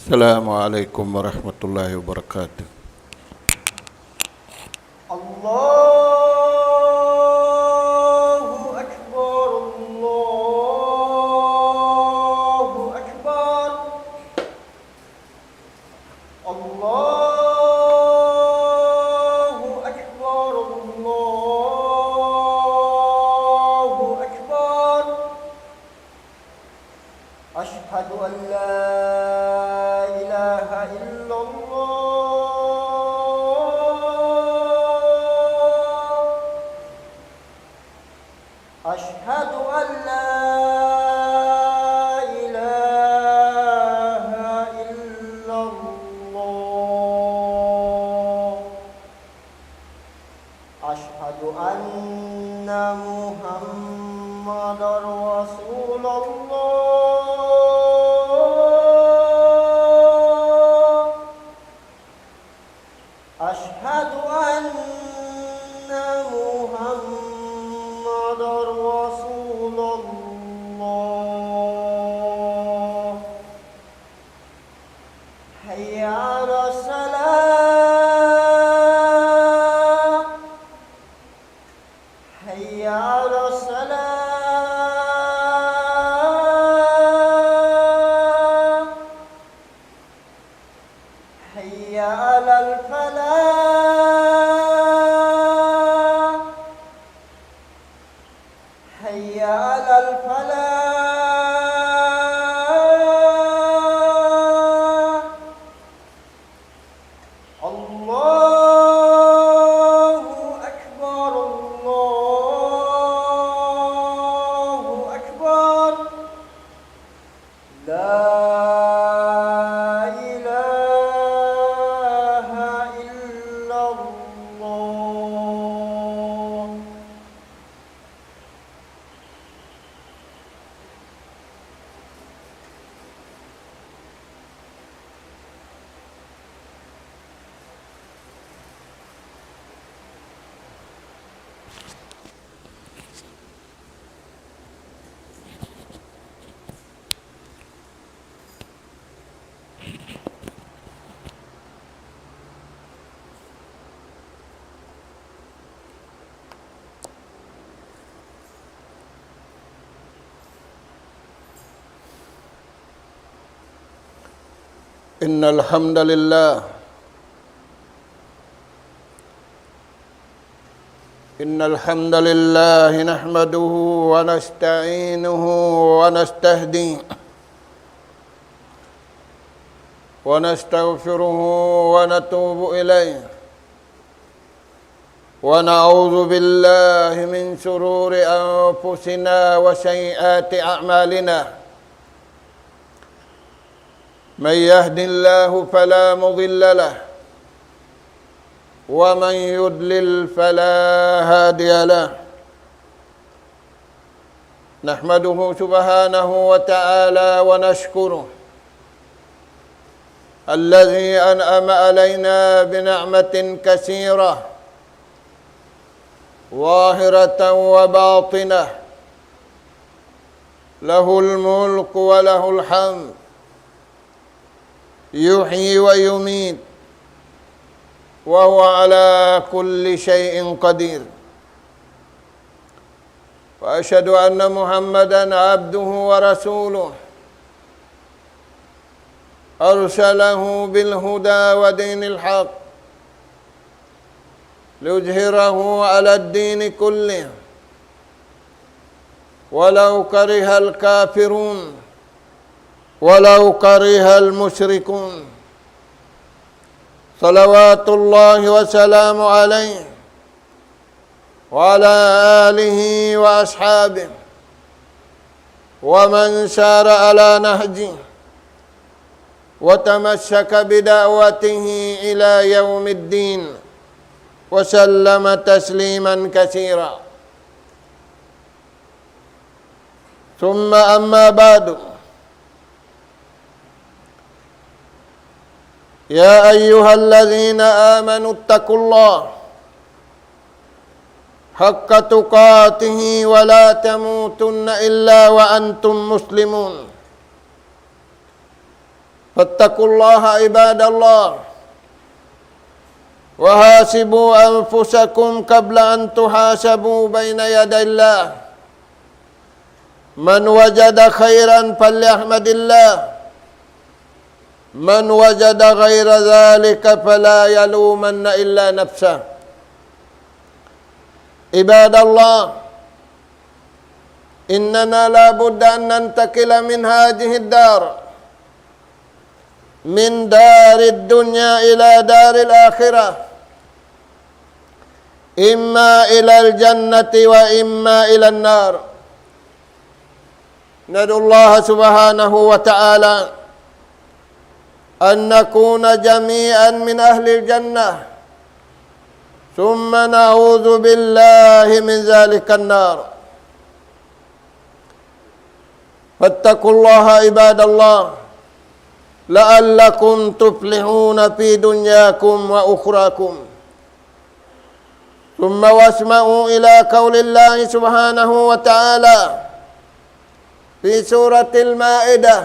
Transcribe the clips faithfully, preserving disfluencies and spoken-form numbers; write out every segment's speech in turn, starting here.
السلام عليكم ورحمة الله وبركاته. الله أكبر، الله أكبر، الله أكبر، الله أكبر. أشهد أن لا إله إلا الله. أشهد أن لا إله إلا الله. أشهد أن محمدا رسول الله. أشهد أن محمدا رسول الله. حي على الصلاة. حي على الصلاة. حي على الفلاح. حي على الفلاح. الله أكبر، الله أكبر. لا إله إلا الله. إن الحمد لله، إن الحمد لله نحمده ونستعينه ونستهديه ونستغفره ونتوب إليه، ونعوذ بالله من شرور أنفسنا وسيئات أعمالنا. من يهد الله فلا مضل له، ومن يضلل فلا هادي له. نحمده سبحانه وتعالى ونشكره الذي أنعم علينا بنعمة كثيرة ظاهرة وباطنة، له الملك وله الحمد، يحيي ويميت، وهو على كل شيء قدير. وأشهد أن محمدا عبده ورسوله، أرسله بالهدى ودين الحق ليظهره على الدين كله ولو كره الكافرون، ولو كره المشركون. صلوات الله وسلامه عليه وعلى آله وأصحابه ومن سار على نهجه وتمسك بدعوته إلى يوم الدين، وسلم تسليما كثيرا. ثم أما بعد، يا أيها الذين آمنوا اتقوا الله حق تقاته ولا تموتن إلا وأنتم مسلمون. فاتقوا الله عباد الله، وحاسبوا أنفسكم قبل أن تحاسبوا بين يدي الله. من وجد خيرا فليحمد الله، من وجد غير ذلك فلا يلومن إلا نفسه. عباد الله، إننا لا بد أن ننتقل من هذه الدار، من دار الدنيا إلى دار الآخرة، إما إلى الجنة وإما إلى النار. ندعو الله سبحانه وتعالى أن نكون جميعا من أهل الجنة، ثم نعوذ بالله من ذلك النار. فاتقوا الله عباد الله، لعلكم تفلحون في دنياكم وأخراكم. ثم واسمعوا إلى قول الله سبحانه وتعالى في سورة المائدة: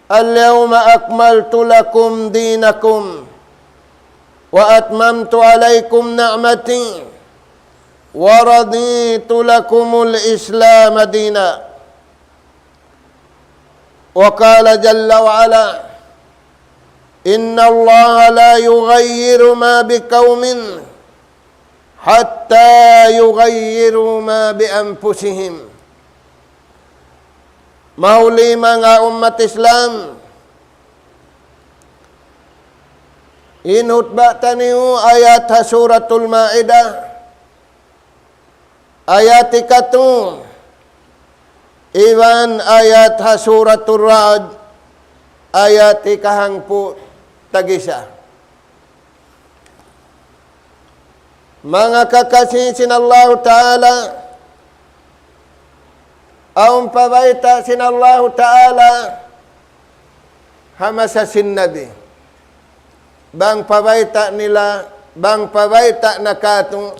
اليوم أكملت لكم دينكم وأتممت عليكم نعمتي ورضيت لكم الإسلام دينا. وقال جل وعلا: إن الله لا يغير ما بقوم حتى يغيروا ما بأنفسهم. Mahuli manga ummat Islam, in hutba taniyu ayat ha Suratul Maidah, ayat ikatu, iban ayat ha Suratul Ra'd, ayat ikahangpu' tagisa. Manga kakasi sin Allahu Ta'ala, awn pabayta' sin Allahu Ta'ala ha masa sin Nabi. Bang pabayta' nila, bang pabayta' na katu',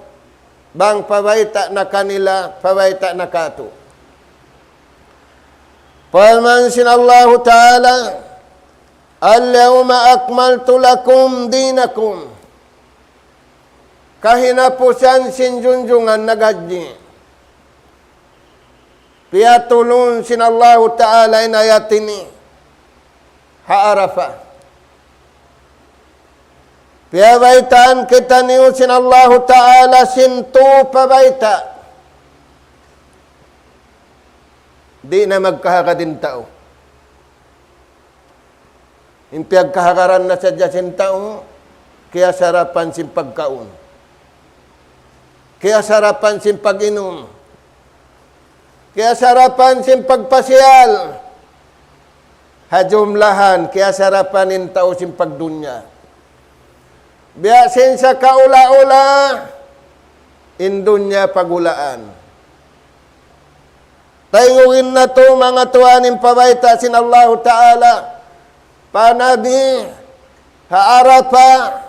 bang pabayta' na kanila, pabayta' na katu'. Parman sin Allahu Ta'ala, اليوم أكملت لكم دينكم. Kahinapusan sin junjungan naghajji. Piyatulun sin Allahu Ta'ala in ayat ini ha Arafah. Piyabaytaan kitaniyu sin Allahu Ta'ala sin tū pabayta'. Di' na magkahagad in tau. In piyagkahagaran na sadja sin tau, kiyasarapan sin pagkaun, kiyasarapan sin pag-inum, kiyasarapan sin pagpasiyal. Ha jumlahan, kiyasarapan in tau sin pagdunya. Biya' sin sa kaula-ula, in dunya pagulaan. Tayngugun natu' manga tuwan in pabayta' sin Allahu Ta'ala pa Nabi ha Arafah,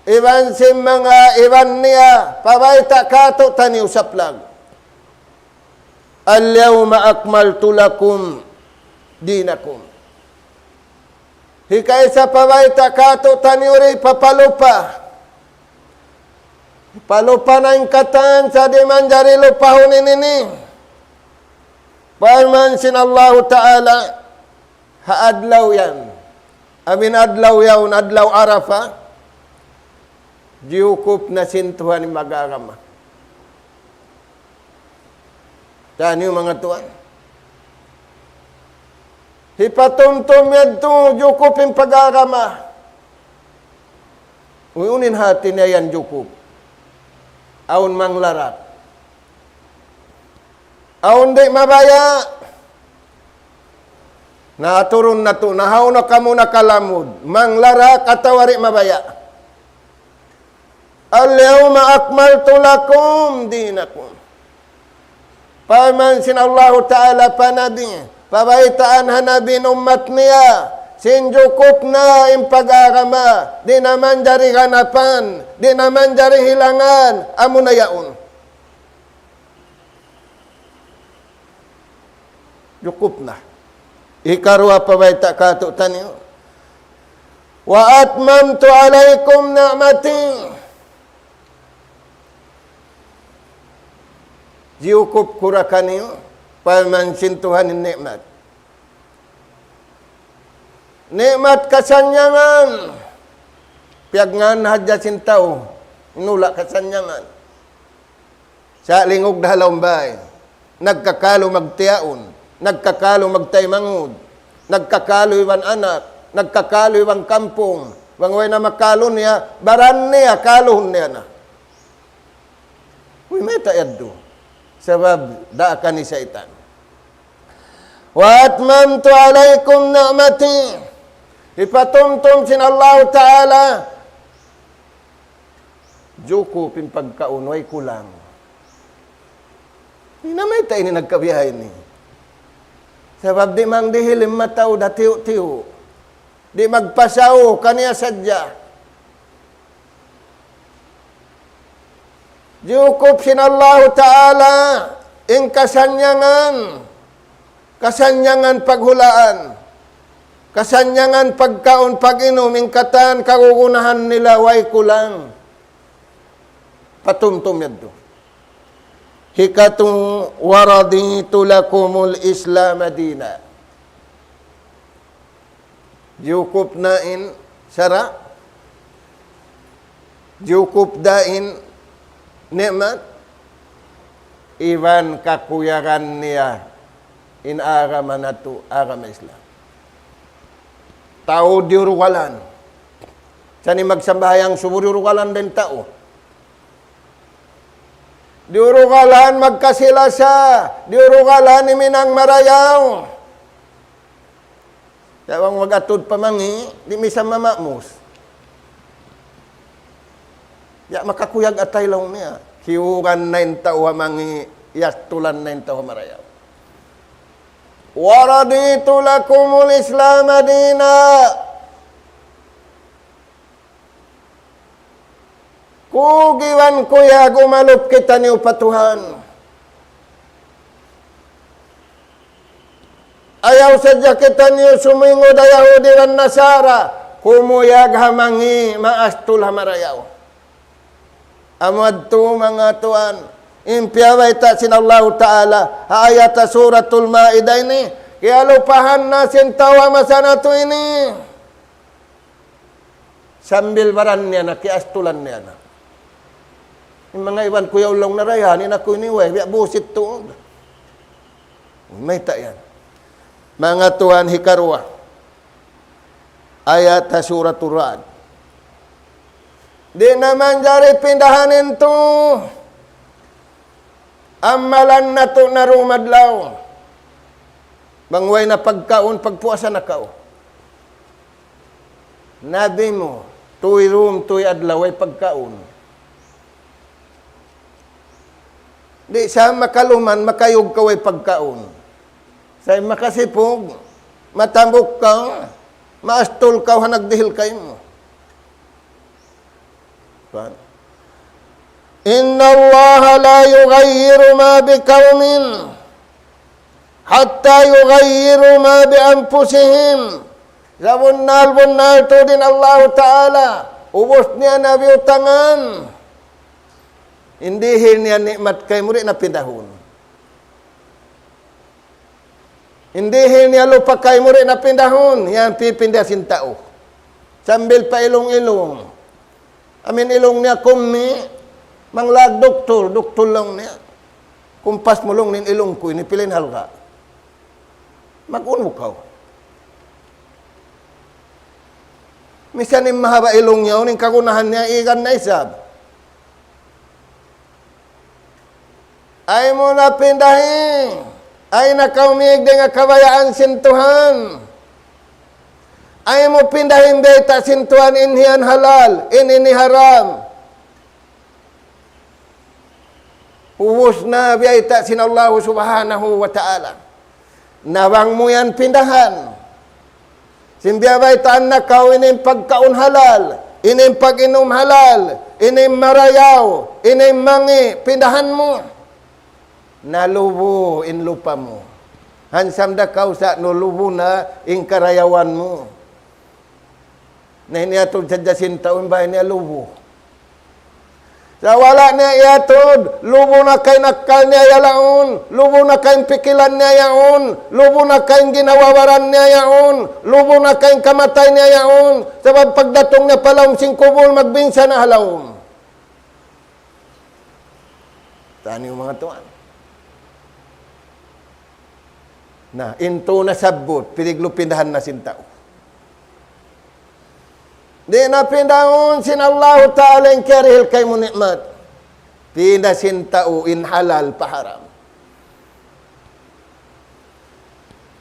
iban sin manga iban niya pabayta' kātu'niyu saplag. اليوم أكملت لكم دينكم. Hikaisa pabayta' kātu'niyu di' papalupa. Palupa na in katan sa' di' manjari lupahun ini. Parman sin Allahu Ta'ala, ha adlaw yan, amin adlaw yaun, adlaw Arafah, jiyukup na sin Tuhan in mag-agama. Taniyu manga tuwan. Hipatumtum yadtu jukup in pag-agama. Uy, unu in hati niya yan jukup? Awn manglarak. Awn di' mabaya'. Na, aturun natu', na hawnu kamu nakalamud? Manglarak atawa di' mabaya'? اليوم أكملت لكم دينكم. Parman sin Allahu Ta'ala pa Nabi, pabaytaan ha Nabi in ummat niya, sin jukup na in pag-agama, di' na manjari ganapan, di' na manjari hilangan, amuna yaun. Jukup na. Hikaruwa pa bayta' kātu'niyu. وأتممت عليكم نعمتي. Jiyukup ku ra kaniyu, parman sin Tuhan in ni'mat. Ni'mat kasannyangan. Piyagngānan hadja sin tau, nula' kasannyangan. Sa' lingug da ha lawm bāy. Nagkakalu magtiyaun. Nagkakalu magtaymanghud. Nagkakalu iban anak. Nagkakalu iban kampung. Bang way na makalu niya, baran niya, kaluhun niya na. Uy, mayta' yadtu? Sabab daakan ni saytan. وأتممت عليكم نعمتي. Hipatumtum sin Allahu Ta'ala. Jukup in pagkaun, way kulang. Di' na mayta' ini nagkabiya' ini. Sabab di' mang dihil in mata u da tiyu'-tiyu'. Di' magpasaw kaniya sadja. Jiyukup sin Allahu Ta'ala in kasannyangan, kasannyangan paghulaan, kasannyangan pagkaun pag-inum, in katan kagunahan nila way kulang. Patumtum yadtu. Hikatu, ورضيت لكم الإسلام دينا. Jiyukup na in sara', jiyukup da in ni'mat, iban kakuyagan niya in agama natu', agama Islam. Tau diyurugalan. Sa' in magsambahayang subu diyurugalan da in tau. Diyurugalan magkasi-lasa, diyurugalan himinang marayaw. Sa' bang mag-atud pa mangi', di' misan mamamus. Biya' makakuyag atay laung niya. Kiyugan na in tau ha mangi', iyastulan na in tau ha marayaw. ورضيت لكم الإسلام دينا. Kug iban kuyag, umalup kitaniyu pa Tuhan. Ayaw sadja kitaniyu sumingud ha Yahudi iban Nasara, kumuyag ha mangi', maastul ha marayaw. Amu yadtu manga tuwan, in piyabayta' sin Allahu Ta'ala, ha ayat ha Suratul Ma'idah ini, kiyalupahan na sin tau ha masa natu' ini. Sambil baran niya na, kiyastulan niya na. In manga iban kuyaw laung niya, "Dayahan in aku ini, way, biya' busit tuud." Mayta' yan. Manga tuwan, hikaruwa. Ayat ha Suratul Ra'd. Di' na manjari pindahan yadtu. Amalan natu' na dum adlaw. Bang way na pagkaun, pagpuasa na kaw. Nabi mu, tuy dum, tuy adlaw, way pagkaun. Di' sa makaluman, makayug kaw way pagkaun. Sa' in makasipug, matambuk kaw, maastul kaw ha nagdihil kaymu. Kuwan. إن الله لا يغير ما بقوم حتى يغيروا ما بأنفسهم. Sabunnal-bunnal tuud in Allahu Ta'ala, ubus niya na biyutangan. In dihil niya ni'mat kaymu di' na pindahun. In dihil niya lupa kaymu di' na pindahun, yan pipinda sin tau. Sambil pa ilung-ilung. Amu in ilung niya kummi', manglag duktul, duktul laung niya. Kumpas mu laung in ilung ku ini, pila in halga'. Mag-unu kaw. Misan in mahaba' ilung niya, unu in kagunahan niya, igan na isab. Ayaw mu na pindahi. Ayaw na kaw mīg dayn ha kabayaan sin Tuhan. Ayaw mu pindahi in bayta' sin Tuhan, in yan halal, in ini haram. Ubus na biyayta' sin Allahu Subhanahu wa Ta'ala. Na bang mu yan pindahan. Sin biyabaytaan na kaw ini in pagkaun halal, ini in pag-inum halal, ini in marayaw, ini in mangi', pindahan mu. Nalubu in lupa mu. Hansam da kaw sa' nu lubu na in karayawan mu. Na ini atud sadja sin tau in bay niya lubu. Sa' wala' niya iyatud, lubu na kain akkal niya yaun, lubu na kain pikilan niya yaun, lubu na kain ginawa-baran niya yaun, lubu na kain kamatay niya yaun. Sabab pagdatung niya pa lawm sin kubul, magbinsa na ha lawm. Taniyu manga tuwan. Na, in tū nasabbut, piliglu pindahan na sin tau. Di' na pindahun sin Allahu Ta'ala in kiyarihil kaymu ni'mat. Pinda sin tau in halal pa haram.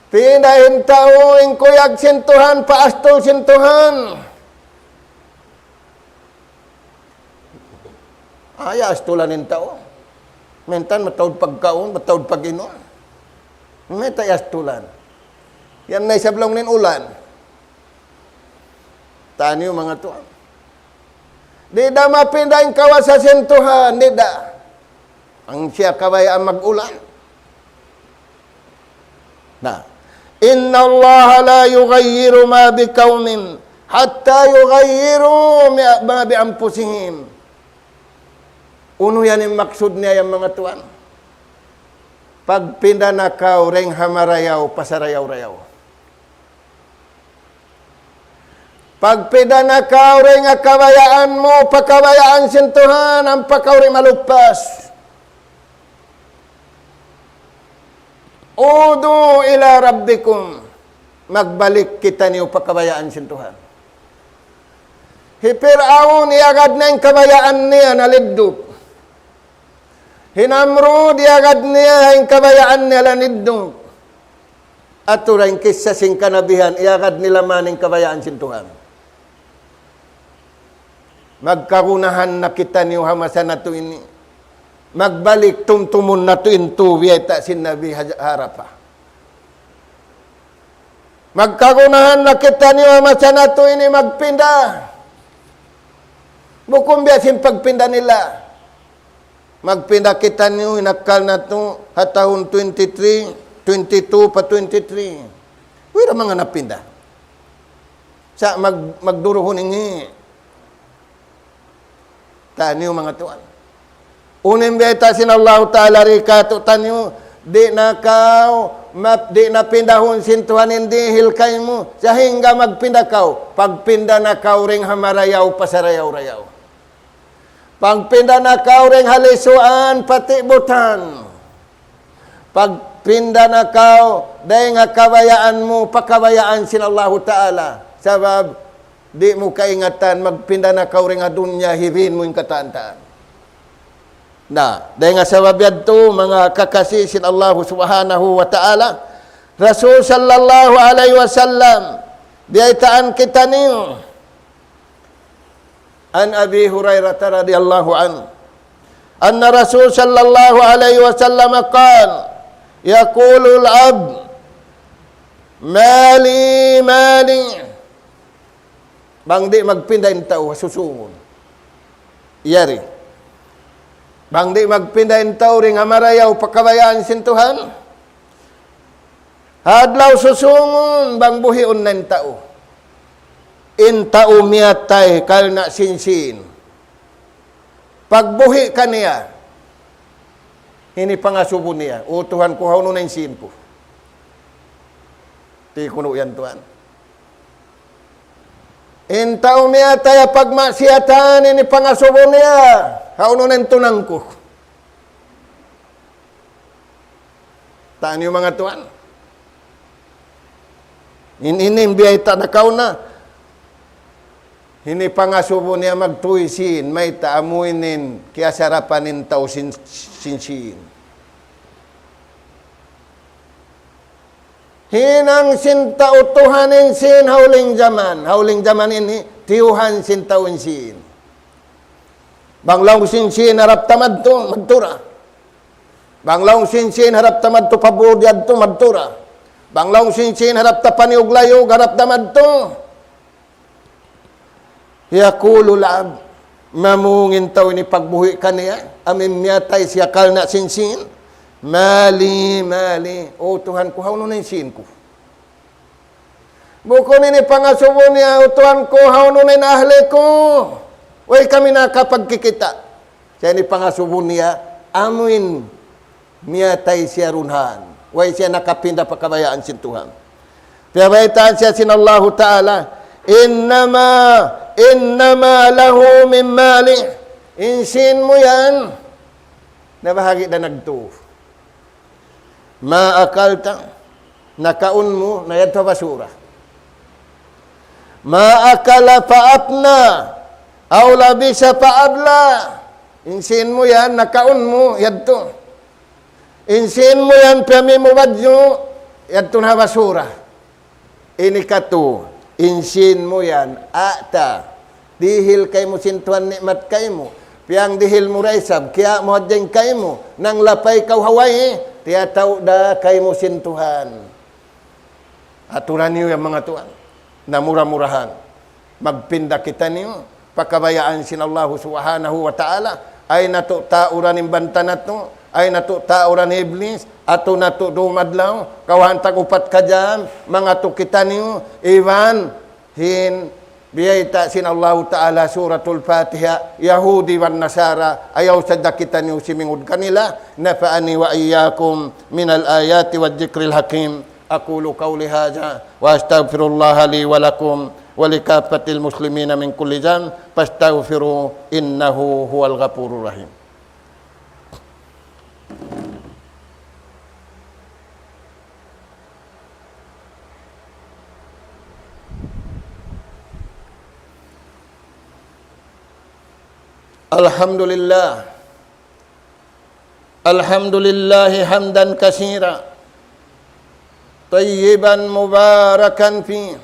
Pinda in tau in kuyag sin Tuhan pa astul sin Tuhan. Aya astulan in tau. Minsan mataud pagkaun, mataud pag-inum. Mayta' astulan. Yan na isab laung niya in ulan. Taniyu manga tuwan. Di' da mapinda in kawasa sin Tuhan, di' da. Bang siya kabayaan mag-ulan. Na, إن الله لا يغير ما بقوم حتى يغيروا ما بأنفسهم. Unu yan in maksud niya yan manga tuwan? Pagpinda na kaw dayn ha marayaw pa sarayaw-rayaw. Pagpinda na kaw dayn ha kabayaan mu pa kabayaan sin Tuhan, ampa kaw di' maluppas. عودوا إلى ربكم. Magbalik kitaniyu pa kabayaan sin Tuhan. Hi Piraun, iyagad niya in kabayaan niya, nalidduk. Hi Namrud, iyagad niya in kabayaan niya, nalidduk. Atu ra in kissa sin kanabihan, iyagad nila man in kabayaan sin Tuhan. Magkagunahan na kitaniyu ha masa natu' ini. Magbalik tumtumun natu' in tū biyayta' sin Nabi ha Arafah. Magkagunahan na kitaniyu ha masa natu' ini magpinda. Bukun biya' sin pagpinda nila. Magpinda kitaniyu in akkal natu' ha tahun twenty-three, twenty-two pa twenty-three. Wala' manga napinda. Sa' mag-, magduruhun ini. Taniyu manga tuwan. Unu in biyayta' sin Allahu Ta'ala ri kātu'niyu, di' na kaw, map-, di' na pindahun sin Tuhan in dihil kaymu, sahingga magpinda kaw. Pagpinda na kaw dayn ha marayaw pa sarayaw-rayaw. Pagpinda na kaw dayn ha lisuan pa tibutan. Pagpinda na kaw dayn ha kabayaan mu pa kabayaan sin Allahu Ta'ala. Sabab di' mu kaingatan, magpinda na kaw dayn ha dunya, hibin mu in katan-katan. Na, dayn ha sabab yadtu, manga kakasi sin Allahu Subhanahu wa Ta'ala, Rasul sallallahu alayhi wasallam, biyaytaan kitaniyu, عن أبي هريرة رضي الله عنه أن رسول صلى الله عليه وسلم قال: يقول العبد: ما لي، ما لي. Bang di' magpinda in tau, susungun. Yari. Bang di' magpinda in tau dayn ha marayaw pa kabayaan sin Tuhan, ha adlaw susungun, bang buhiun na in tau. In tau miyatay karna' sin sīn. Pagbuhi' kaniya, ini pangasubu niya, "O Tuhan ku, hawnu na in sīn ku?" Di' kunu' yan, tuwan. In tau miyatay ha pagmaksiyatan, ini pangasubu niya, "Hawnu na in tunang ku?" Taniyu manga tuwan. In ini in biyayta' nakauna. Ini pangasubu niya magtuy sīn, mayta' amu ini in kiyasarapan in tau sin, sin sīn. Hinang sin tau tuhan in sīn ha huling jaman. Ha huling jaman ini, tiyuhan sin tau in sīn. Bang laung sin sīn harap ta madtu, madtu ra. Bang laung sin sīn harap ta madtu pa bud yadtu, madtu ra. Bang laung sin sīn harap ta paniyug-layug, harap ta madtu. يقول العبد, mamung in tau ini pagbuhi' kaniya, amu in miyatay siya karna' sin sīn. مالي مالي. O Tuhan ku, hawnu na in sīn ku? Bukun ini pangasubu niya, "O Tuhan ku, hawnu na in ahli ku? Way kami nakapagkikita'." Sa' ini pangasubu niya, amuin miyatay siya duun han. Way siya nakapinda pa kabayaan sin Tuhan. Piyabaytaan siya sin Allahu Ta'ala, "إنما، إنما له من ماله." In sīn mu yan, nabahagi' da nagtuy. ما أكلت, nakaun mu, na yadtu ha basura. ما أكل فأفنى، أو لبس فأبلى. In sīn mu yan, nakaun mu, yadtu. In sīn mu yan, piyamī mu badju', yadtu na ha basura. Ini katu', in sīn mu yan, ata. Dihil kaymu sin Tuhan ni'mat kaymu. Piyangdihil mu da isab, kiyawa' mu hadja in kaymu. Nanglapay kaw ha way, tiyatau' da kaymu sin Tuhan. Aturan niyu yan manga tuwan. Na mura-murahan. Magpinda kitaniyu pa kabayaan sin Allahu Subhanahu wa Ta'ala. Ayaw natu' tauran in banta natu', ayaw natu' tauran hi Iblis, atu natu' dum adlaw, kawhaan tag upat ka jam, mangatu' kitaniyu, iban, hin, biyayta' sin Allahu Ta'ala Suratul Fatiha, Yahudi wan Nasara, ayaw sadja kitaniyu simingud kanila, نفعني وإياكم من الآيات والذكر الحكيم. أقول قولي هذا وأستغفر الله لي ولكم ولكافة المسلمين من كل ذنب فاستغفروه إنه هو الغفور الرحيم. الحمد لله. الحمد لله حمدا كثيرا طيبا مباركا فيه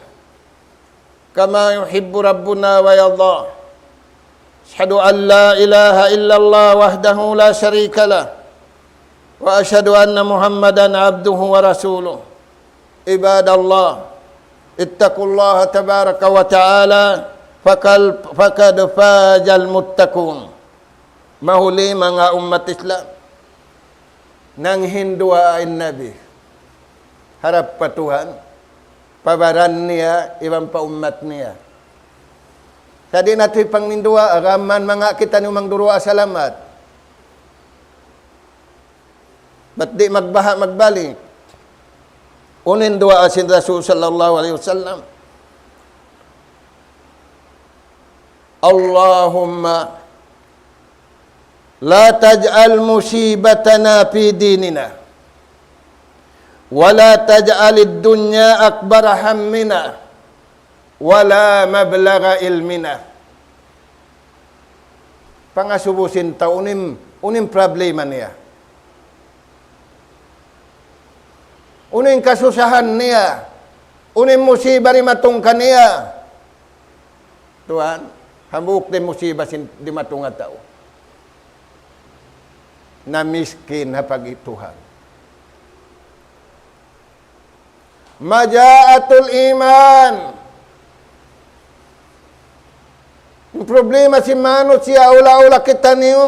كما يحب ربنا ويرضى. أشهد أن لا إله إلا الله وحده لا شريك له، وأشهد أن محمدا عبده ورسوله. عباد الله، اتقوا الله تبارك وتعالى، فقد، فقد فاز المتقون. Mahuli manga ummat Islam. Nanghinduwaa in Nabi harap pa Tuhan, pa baran niya, iban pa ummat niya. Sa' di' natu' hipanghinduwaa, gām manga kitaniyu mangduwaa salamat. Bat di' magbaha' magbalik. Unu in duwaa sin Rasul sallallahu alayhi wasallam? اللهم لا تجعل مصيبتنا في ديننا، ولا تجعل الدنيا أكبر همنا، ولا مبلغ علمنا. Pangasubu sin tau, unu in, unu in problema niya. Unu in kasusahan niya. Unu in musiba dimatung kaniya. Tuwan, hambuuk da in musiba sin dimatung ha tau. Namiskin ha pag'i Tuhan. مجاعة الإيمان. In problema sin manusiya', hula'-hula' kitaniyu.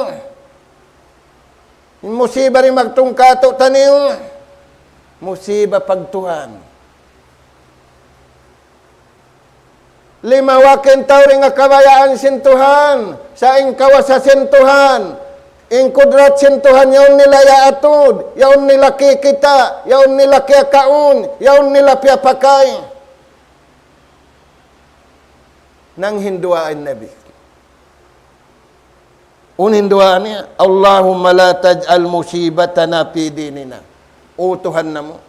In musiba dimatung kātu'niyu, musiba pagtuhan. Limawak in tau dayn ha kabayaan sin Tuhan, sa' in kawasa sin Tuhan, in kudrat sin Tuhan, yaun nila iyaatud, yaun nila kikita', yaun nila kiyakaun, yaun nila piyapakay. Nanghinduwaa in Nabi. Unu in duwaa niya? اللهم لا تجعل مصيبتنا في ديننا. O Tuhan namu',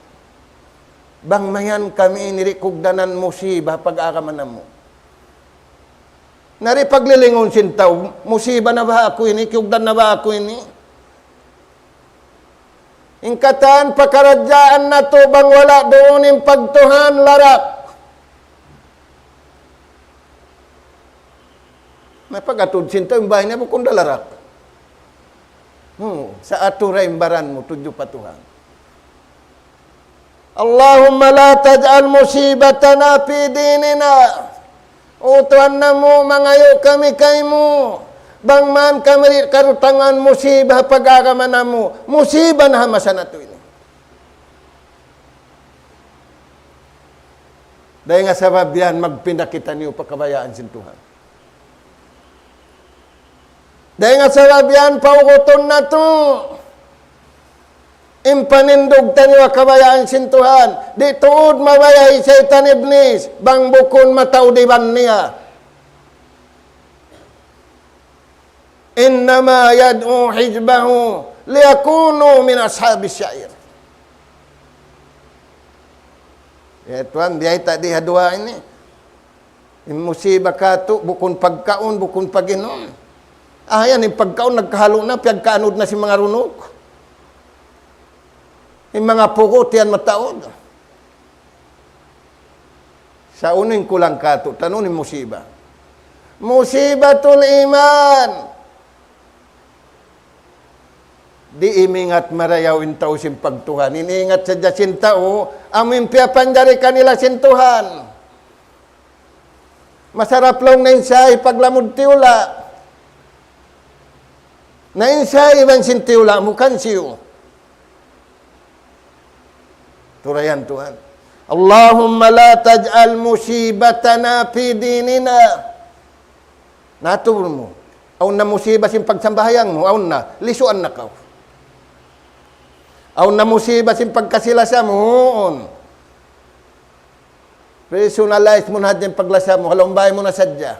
bang mayan kami ini di' kugdanan musiba pag-agama namu'. Na di' paglilingun sin tau, musiba na ba aku ini, kiyugdan na ba aku ini? In katan pakaradjaan natu' bang wala' duun in pagtuhan larak. Na pag-atud sin tau in bāy niya bukun da larak. Hmm, sa' atura in baran mu tudju pa Tuhan. اللهم لا تجعل مصيبتنا في ديننا. O Tuhan namu', mangayu' kami kaymu. Bang man kami di' karutangan musiba pag-agama namu', musiba na ha masa natu' ini. Dayn ha sabab yan, magpinda kitaniyu pa kabayaan sin Tuhan. Dayn ha sabab yan, paugutun natu' in panindug taniyu ha kabayaan sin Tuhan. Di' tuud mabaya' hi Saytan Iblis, bang bukun mataud iban niya. إنما يدعو حزبه ليكونوا من أصحاب السعير. Ya, Tuhan, biyayta' di ha duwa ini. In musiba katu', bukun pagkaun, bukun pag-inum. Ah, yan, in pagkaun nagkahalu' na, piyagkaanud na sin manga runuk. In manga pugut yan mataud. Sa' unu in kulang katu', tanu in musiba. Musibatul iman. Di' imingat marayaw in tau sin pagtuhan. In ingat sadja sin tau, amu in piyapanjari kanila sin Tuhan. Masarap laung na in siya paglamud tiyula'. Na in siya iban sin tiyula' mu kan siyu. Turayan Tuhan. اللهم لا تجعل مصيبتنا في ديننا. Na, tubul mu. Awn na musiba sin pagsambahayang mu, awn na, lisuan na kaw. Awn na musiba sin pagkasi-lasa mu, huun. Personalize mu na hadja in paglasa mu, ha lawm bāy mu na sadja.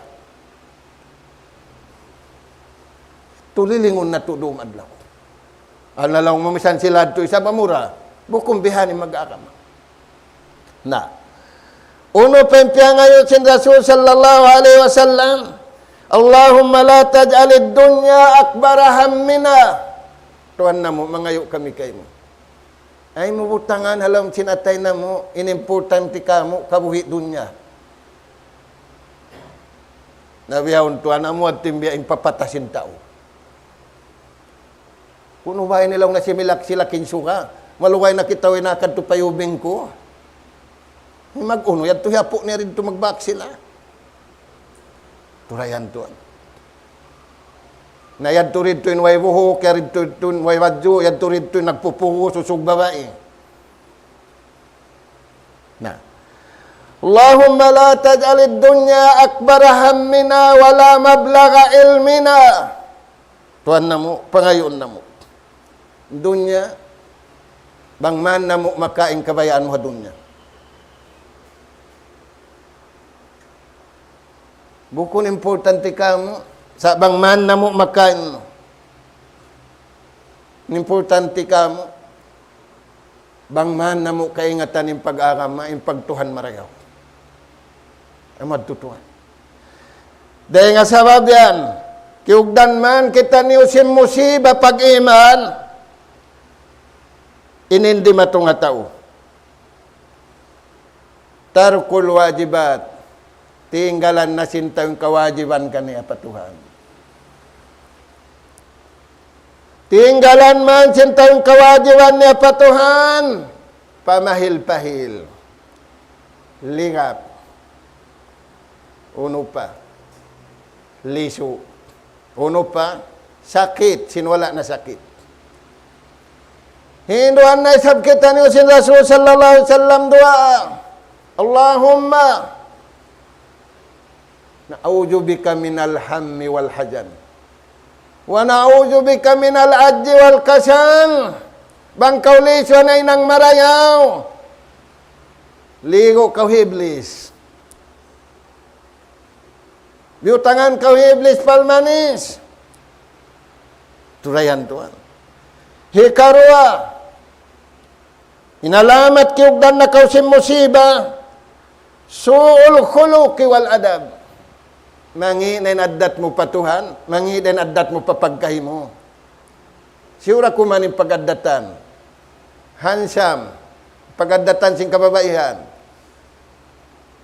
Tulilingun natu' dūm adlaw. Awn na laung mu misan sila adtu isab amura. Bukun bihan in mag-agama. Na. Unu pa in piyangayu' sin Rasul sallallahu alayhi wasallam, اللهم لا تجعل الدنيا أكبر همنا. Tuhan namu', mangayu' kami kaymu. Ayaw mu butangan ha lawm sin atay namu', in importante kāmu', kabuhi' dunya. Na bihaun Tuhan, amu yadtu in biya' in papatay sin tau. Kunu' ba ini laung na similak-silak in suga? Malugay na kita way nakadtu pa yubing ku. Mag-unu, yadtu hiyapu' niya didtu magbak sila. Turayan Tuhan. Na yadtu didtu in way buhuk, yadtu didtu in way badju', yadtu didtu in nagpupuhus, usug babai. Na. اللهم لا تجعل الدنيا أكبر همنا ولا مبلغ علمنا. Tuhan namu', pangayuun namu'. Dunya, bang man namu' makain kabayaan mu ha dunya. Bukun importante kāmu', sa' bang man namu' makain mu. Importante kāmu', bang man namu' kaingatan in pag-agama, in pagtuhan marayaw. Amu yadtu Tuhan. Dayn ha sabab yan, kiyugdan man kitaniyu sin musiba pag-iman, in di' matunga' tau. ترك الواجبات. Tinggalan na sin tau in kawajiban kaniya pa Tuhan. Tinggalan man sin tau in kawajiban niya pa Tuhan. Pamahil-pahil. Lingap. Unu pa? Lisu. Unu pa? Sakit, sin wala' na sakit. Hinduan na isab kitaniyu sin Rasul sallallahu alayhi wasallam duwaa. اللهم نعوذ بك من الهم والحزن ونعوذ بك من العجز والكسل. Bang kaw lisu na hinang marayaw, ligu' kaw hi Iblis. Biyutangan kaw hi Iblis palmanis. Turayan Tuhan. Hikaruwa, in alamat kiyugdan na kaw sin musiba, سوء الخلق والأدب. Mangi' na in addat mu pa Tuhan, mangi' na in addat mu pa pagkahi mu. Siyu ra kuman in pag-addatan. Handsome. Pag-addatan sin kababaihan.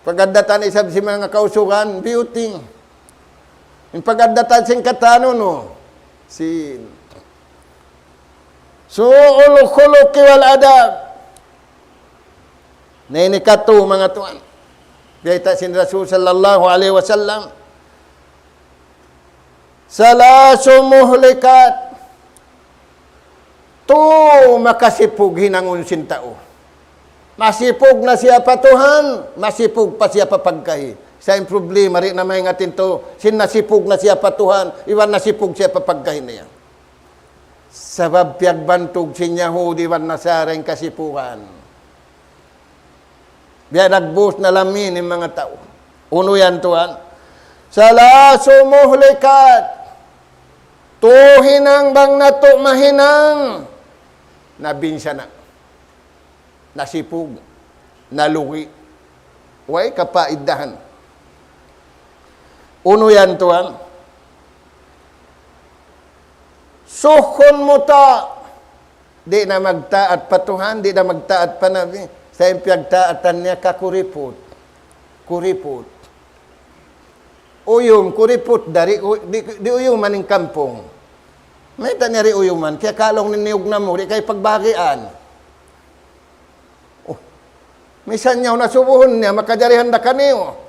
Pag-addatan isab sin manga kausugan, beauty. In pag-addatan sin katan unu, sin سوء الخلق والأدب. Na ini katu', manga tuwan. Biyayta' sin Rasul sallallahu alayhi wasallam. ثلاث مهلكات. Tu makasipug hinangun sin tau. Masipug na siya pa Tuhan, masipug pa siya pa pagkahi. Sa' in problema, di' na maingat in tau, sin nasipug na siya pa Tuhan, iban nasipug siya pa pagkahi niya. Sabab piyagbantug sin Yahudi iban Nasara in kasipugan. Biya' nagbus na lamin in manga tau. Unu yan, tuwan? ثلاث مهلكات. Tu hinang bang natu' mahinang, nabinsana', nasipug, nalugi', way kapaidahan. Unu yan, tuwan? شح مطاع. Di' na magtaat pa Tuhan, di' na magtaat pa Nabi. Sa' in piyagtaatan niya kakuriput. Kuriput. Uyum, kuriput da, di', di', di' uyuman in kampung. Mayta' niya di' uyuman, kiyakaun in niyug namu', di' kay pagbahagian. Oh, misan niya nasubuhun niya, makajarihan da kaniyu.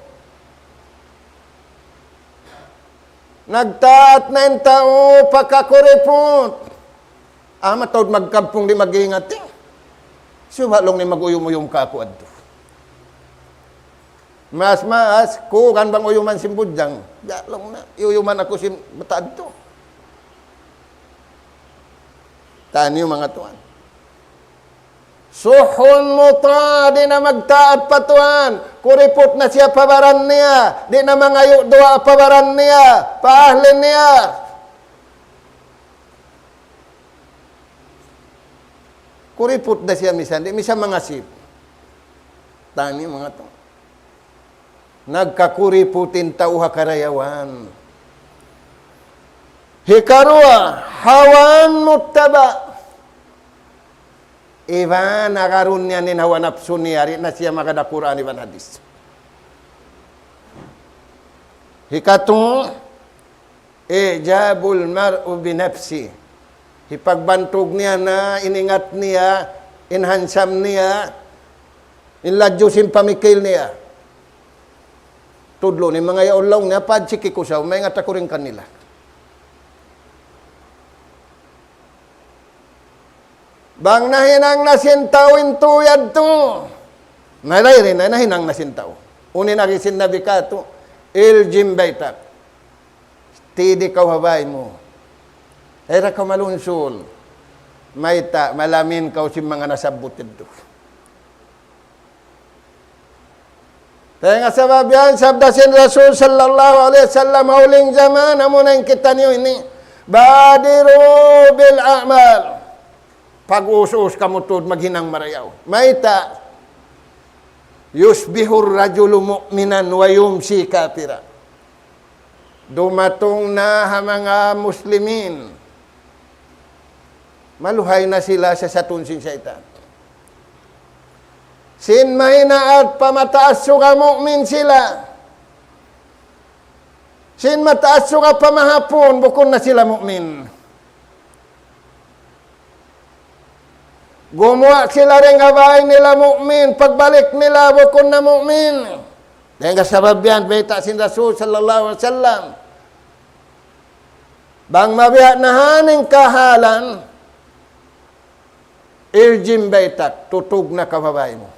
Nagtaat na in tau pa kakuriput. Ah, mataud magkampung di' mag-ingat, eh. Subay laung niya mag-uyum-uyum kāku' adtu. Mas, mas, kuwan bang uyuman sin budjang. Di' laung niya, iyuyuman aku sin bata' adtu. Taniyu manga tuwan. شح مطاع, di' na magtaat pa Tuhan. Kuriput na siya pa baran niya. Di' na mangayu' duwaa pa baran niya, pa ahli niya. Kuriput da siya misan, di' misan mangasip. Taniyu manga tuwan. Nagkakuriput in tau ha karayawan. Hikaruwa, هوى متبع. Iban agarun niya in hawa napsu niya, di' na siya magad ha Qur'an iban hadith. Hikatu, إعجاب المرء بنفسه. Hipagbantug niya na in ingat niya, in handsome niya, in ladju sin pamikil niya. Tudlu' in manga yaun laung niya, pad siki kusaw, maingat aku dayn kanila. Bang nahinang na sin tau in tau yadtu. Na, dayri na, nahinang na sin tau. Unu in agi sin Nabi katu', الزم بيتك. Tidi kaw ha bāy mu. Di' da kaw malunsul. Mayta', malamin kaw sin manga nasabbut yadtu. Dayn ha sabab yan, sabda sin Rasul sallallahu alayhi wasallam, ha huling jaman, amuna in kitaniyu ini, بادروا بالأعمال. Pag-us-us kamu tuud maghinang marayaw. Mayta', يصبح الرجل مؤمنا ويمسي كافرا. Dumatung na ha manga Muslimin. Maluhay na sila sasatun sin saytan. Sin mahinaat pa mataas suga mu'min sila. Sin mataas suga pa mahapun, bukun na sila mu'min. Gumuwa' sila dayn ha bāy nila mu'min, pagbalik nila bukun na mu'min. Dayn ha sabab yan, bayta' sin Rasul sallallahu alayhi wasallam. Bang mabiya' na ha yan in kahalan, الزم بيتك, tutug na kaw ha bāy mu.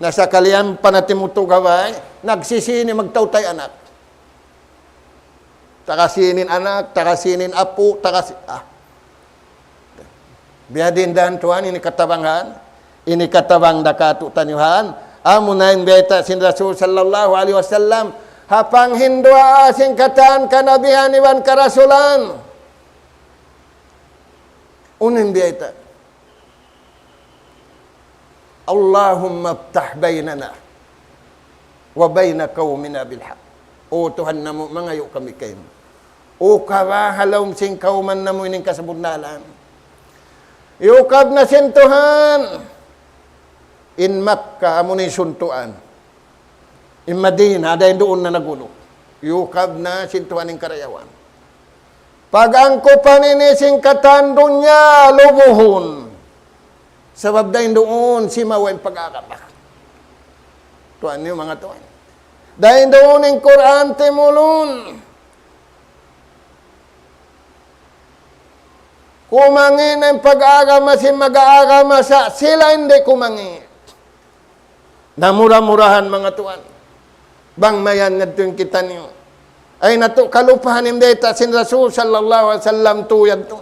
Na sakali ampa na timutug ha bāy, nagsisi ini magtautay anak. Taga sīn in anak, taga sīn in apu', taga si-, ah. Biyadiin da tuwan ini katabang han, ini katabang da katu'taniyu han, amuna in bayta' sin Rasul sallallahu alayhi wasallam, ha panghinduwaa sin katan kanabihan iban karasulan. Unu in bayta'? اللهم افتح بيننا وبين قومنا بالحق. O Tuhan namu', mangayu' kami kaymu. Ukaba ha lawm sin kawman namu' ini in kasabunnalan. Iyukab na sin Tuhan in Makkah, amuna in suntuan. In Madina, dayn duun na nagulu. Iyukab na sin Tuhan in karayawan. Pag-angkupan ini sin katan dunya, lubuhun. Sabab dayn duun, simawa in pag-agama. Tuwan niyu, manga tuwan. Dayn duun in Qur'an timulun. Kumangi' na in pag-agama sin mag-agama sa' sila di' kumangi'. Na mura-murahan manga tuwan. Bang mayan ngadtu in kitaniyu. Ay natu' kalupahan in bayta' sin Rasul sallallahu alayhi wasallam tu yadtu.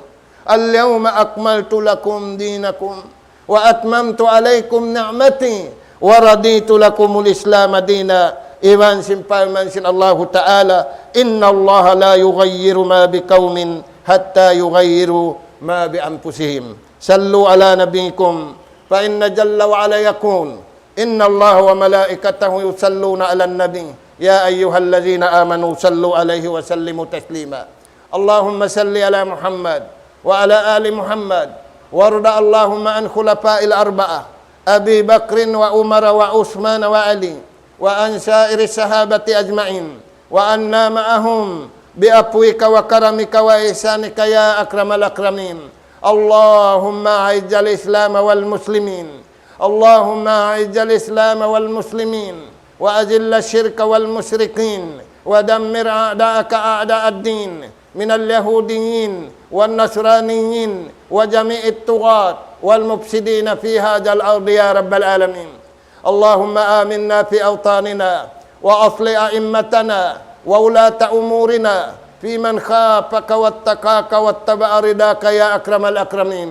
اليوم أكملت لكم دينكم وأتممت عليكم نعمتي ورضيت لكم الإسلام دينا. Iban sin parman sin Allahu Ta'ala, إن الله لا يغير ما بقوم حتى يغيروا ما بأنفسهم. صلوا على نبيكم فإن جل وعلا يقول: إن الله وملائكته يصلون على النبي يا أيها الذين آمنوا صلوا عليه وسلموا تسليما. اللهم صل على محمد وعلى آل محمد وارض اللهم عن خلفاء الأربعة أبي بكر وعمر وعثمان وعلي وعن سائر الصحابة أجمعين وعنا معهم بعفوك وكرمك وإحسانك يا أكرم الأكرمين. اللهم أعز الإسلام والمسلمين. اللهم أعز الإسلام والمسلمين وأذل الشرك والمشركين ودمر أعداءك أعداء الدين من اليهوديين والنصرانيين وجميع الطغاة والمفسدين في هذا الأرض يا رب العالمين. اللهم آمنا في أوطاننا وأصلح أئمتنا وولاة أمورنا في من خافك واتقاك واتبع رضاك يا أكرم الأكرمين.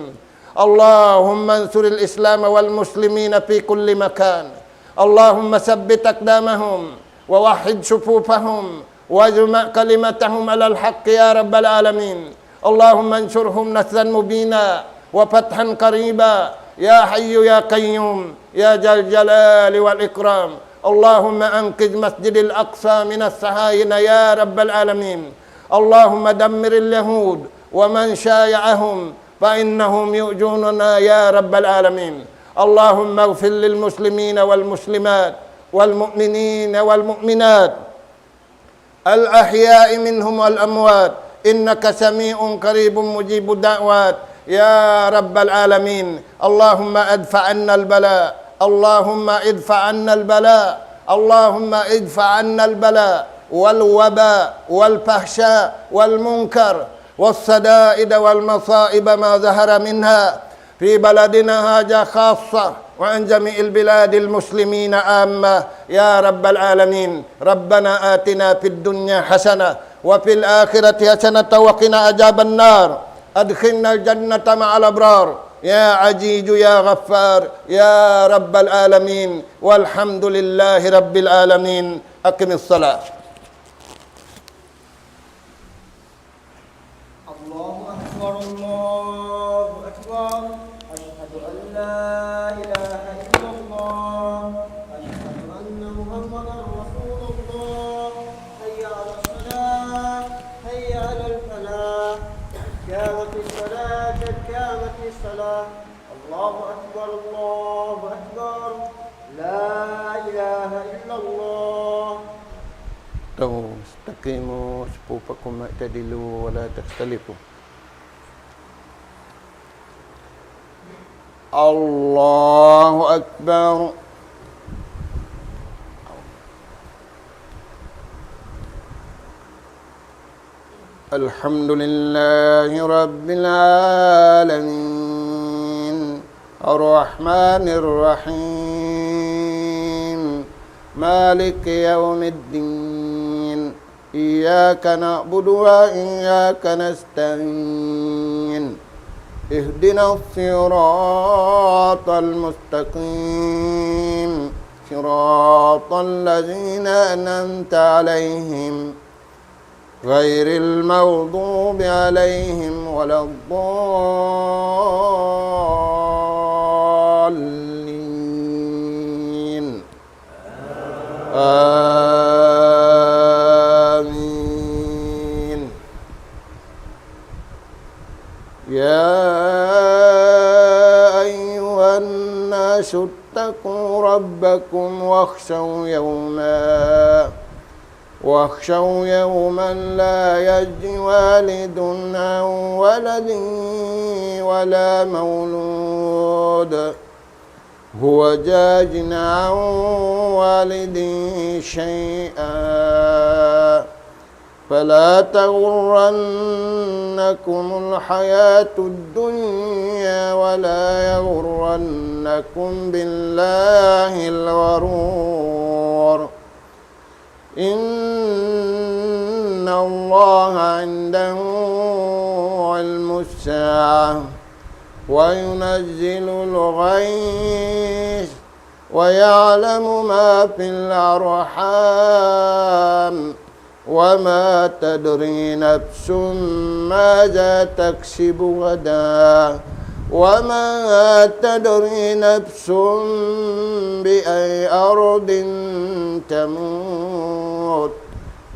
اللهم انصر الإسلام والمسلمين في كل مكان. اللهم ثبت أقدامهم ووحد صفوفهم واجمع كلمتهم على الحق يا رب العالمين. اللهم انصرهم نصرا مبينا وفتحا قريبا يا حي يا قيوم يا ذا الجلال والإكرام. اللهم أنقذ مسجد الأقصى من الصهاينة يا رب العالمين. اللهم دمر اليهود ومن شايعهم فإنهم يؤذوننا يا رب العالمين. اللهم اغفر للمسلمين والمسلمات والمؤمنين والمؤمنات الأحياء منهم والأموات إنك سميع قريب مجيب الدعوات يا رب العالمين. اللهم ادفع عنا البلاء، اللهم ادفع عنا البلاء، اللهم ادفع عنا البلاء والوباء والفحشاء والمنكر والشدائد والمصائب ما ظهر منها في بلدنا هذا خاصة وعن جميع البلاد المسلمين عامة يا رب العالمين. ربنا آتنا في الدنيا حسنة وفي الآخرة حسنة وقنا عذاب النار. أدخلنا الجنة مع الأبرار يا عزيز يا غفار يا رب العالمين. والحمد لله رب العالمين. أقم الصلاة. الله أكبر، الله أكبر. أشهد أن لا إله إلا الله. أشهد أن محمدا رسول الله. حي على الصلاة، حي على الفلاح. قد قامت الصلاة، قد قامت الصلاة. الله أكبر، الله أكبر. لا إله إلا الله. استووا، استقيموا، صفوفكم اعتدلوا ولا تختلفوا. الله أكبر. الحمد لله رب العالمين. الرحمن الرحيم. مالك يوم الدين. إياك نعبد وإياك نستعين. اهدنا الصراط المستقيم. صراط الذين أنعمت عليهم غير المغضوب عليهم ولا الضالين. آمين. يا أيها الناس اتقوا ربكم واخشوا يوما واخشوا يوما لا يجزي والد عن ولده ولا مولود هو جاز عن والده شيئا فلا تغرنكم الحياة الدنيا ولا يغرنكم بالله الغرور. إن الله عنده علم الساعة وينزل الغيث ويعلم ما في الأرحام وما تدري نفس ماذا تكسب غدا وما تدري نفس بأي أرض تموت.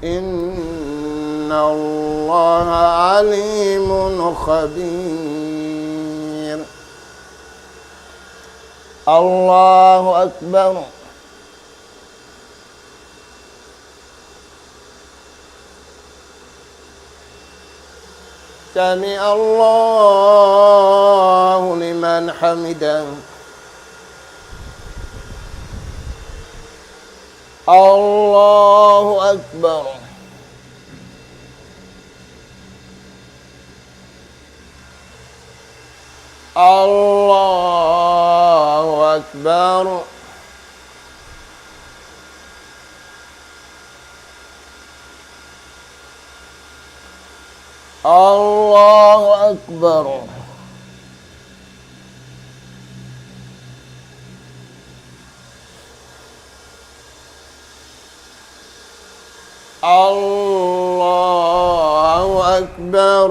إن الله عليم خبير. الله أكبر. سمع الله لمن حمده. الله أكبر. الله أكبر. الله أكبر. الله أكبر.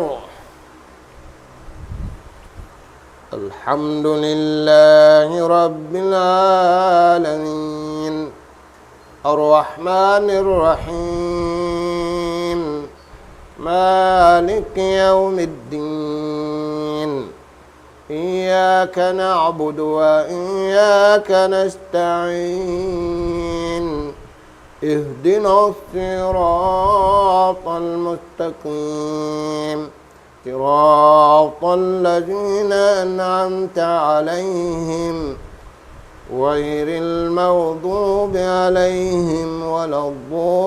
الحمد لله رب العالمين. الرحمن الرحيم. مالك يوم الدين. إياك نعبد وإياك نستعين. اهدنا الصراط المستقيم. صراط الذين أنعمت عليهم غير المغضوب عليهم ولا الضالين.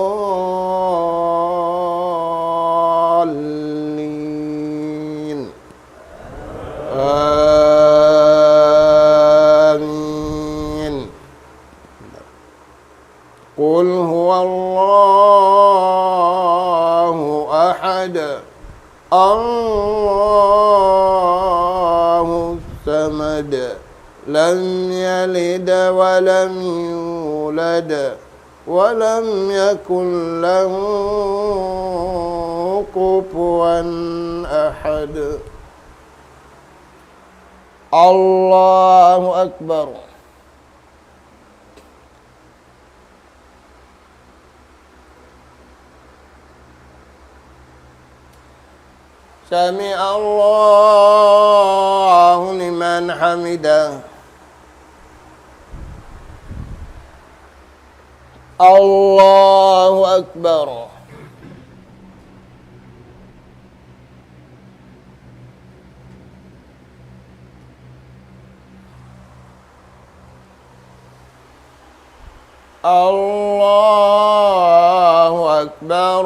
آمين. قل هو الله أحد. الله الصمد. لم يلد ولم يولد. ولم يكن له كفوا أحد. الله أكبر. سمع الله لمن حمده. الله أكبر. الله أكبر.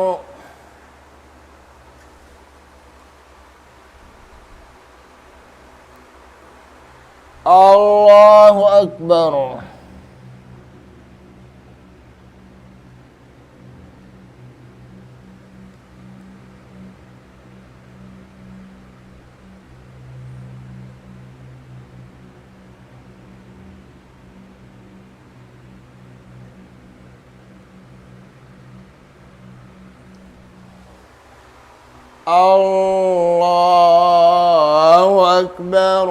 الله أكبر. الله أكبر.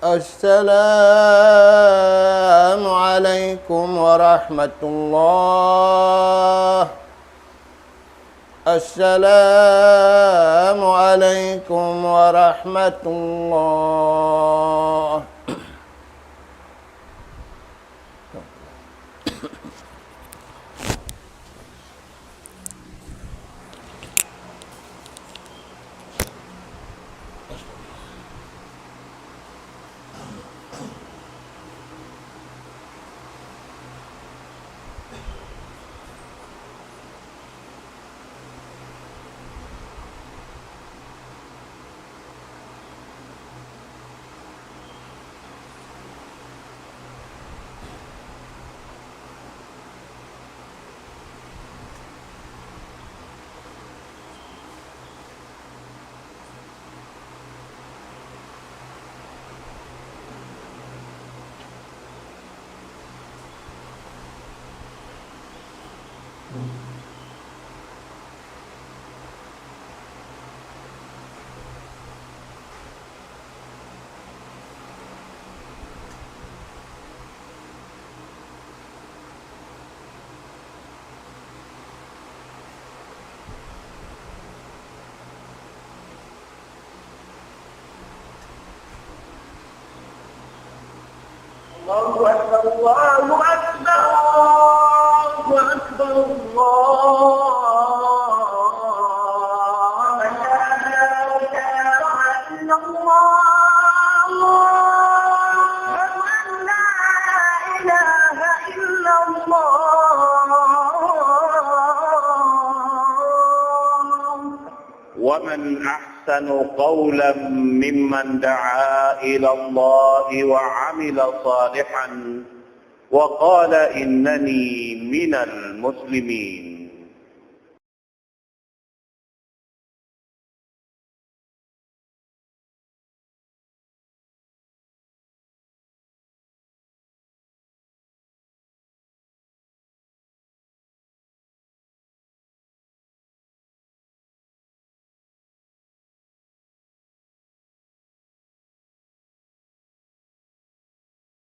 السلام عليكم ورحمة الله. السلام عليكم ورحمة الله. الله أكبر، الله أكبر، الله أكبر، الله أكبر. أشهد أن لا إله إلا الله. أشهد أن لا إله إلا الله. ومن أحسن قولا ممن دعا إلى الله وعمل صالحا وقال إنني من المسلمين.